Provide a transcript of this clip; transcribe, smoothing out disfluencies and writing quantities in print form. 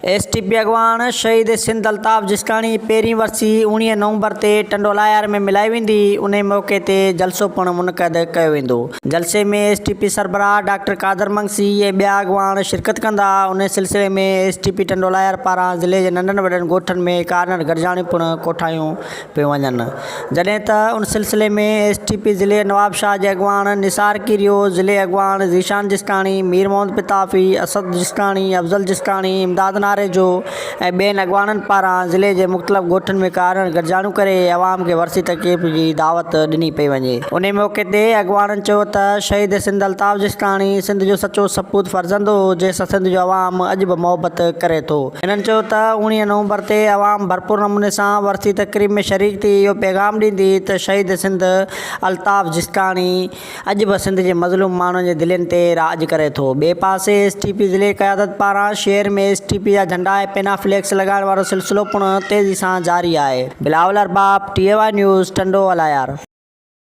S T P اڳواڻ شهيد سنڌ الطاف جسڪاڻي پهرين ورسي اوڻيهه نومبر تي ٽنڊوالهيار ۾ ملهائي ويندي، انهي موقعي تي جلسو پڻ منعقد ڪيو ويندو. جلسي ۾ ايس ٽي پي سربراهه ڊاڪٽر قادر منگسي ۽ ٻيا اڳواڻ شرڪت ڪندا. انهي سلسلي ۾ ايس ٽي پي ٽنڊوالهيار پاران ضلعي جي ننڍن وڏن ڳوٺن ۾ ڪارنر گڏجاڻيون پڻ ڪوٺايون پيون وڃن. جڏهن ته ان سلسلي ۾ ايس ٽي پي ضلعي نوابشاهه جي اڳواڻ نثار ڪيريو، ضلعي اڳواڻ ذيشان جسڪاڻي، مير محمد پتافي، اسد جسڪاڻي، افضل جسڪاڻي، امداد ناريجو ۽ ٻين اڳواڻن پاران ضلعي جي مختلف ڳوٺن ۾ ڪارنر گڏجاڻيون ڪري عوام کي ورسي تقريب جي دعوت ڏني پئي وڃي. انهي موقعي تي اڳواڻن چيو ته شهيد سنڌ الطاف جسڪاڻي سنڌ جو سچو سپوت فرزند هو جنهن سان سنڌ جو عوام اڄ به محبت ڪري ٿو. هنن چيو ته اوڻيهه نومبر تي عوام ڀرپور نموني سان ورسي تقريب ۾ شريڪ ٿي اهو پيغام ڏيندي ته شهيد سنڌ الطاف جسڪاڻي اڄ به سنڌ جي مظلوم ماڻهن جي دلين تي راڄ ڪري ٿو. ٻئي پاسي ايس ٽي پي ضلعي قيادت پاران شهر ۾ ايس ٽي پي جا جهنڊا ۽ پينا فليڪس لڳائڻ وارو سلسلو پڻ تيزي سان جاري آهي. Bilawal Arbab, T A Y news, Tando Allahyar.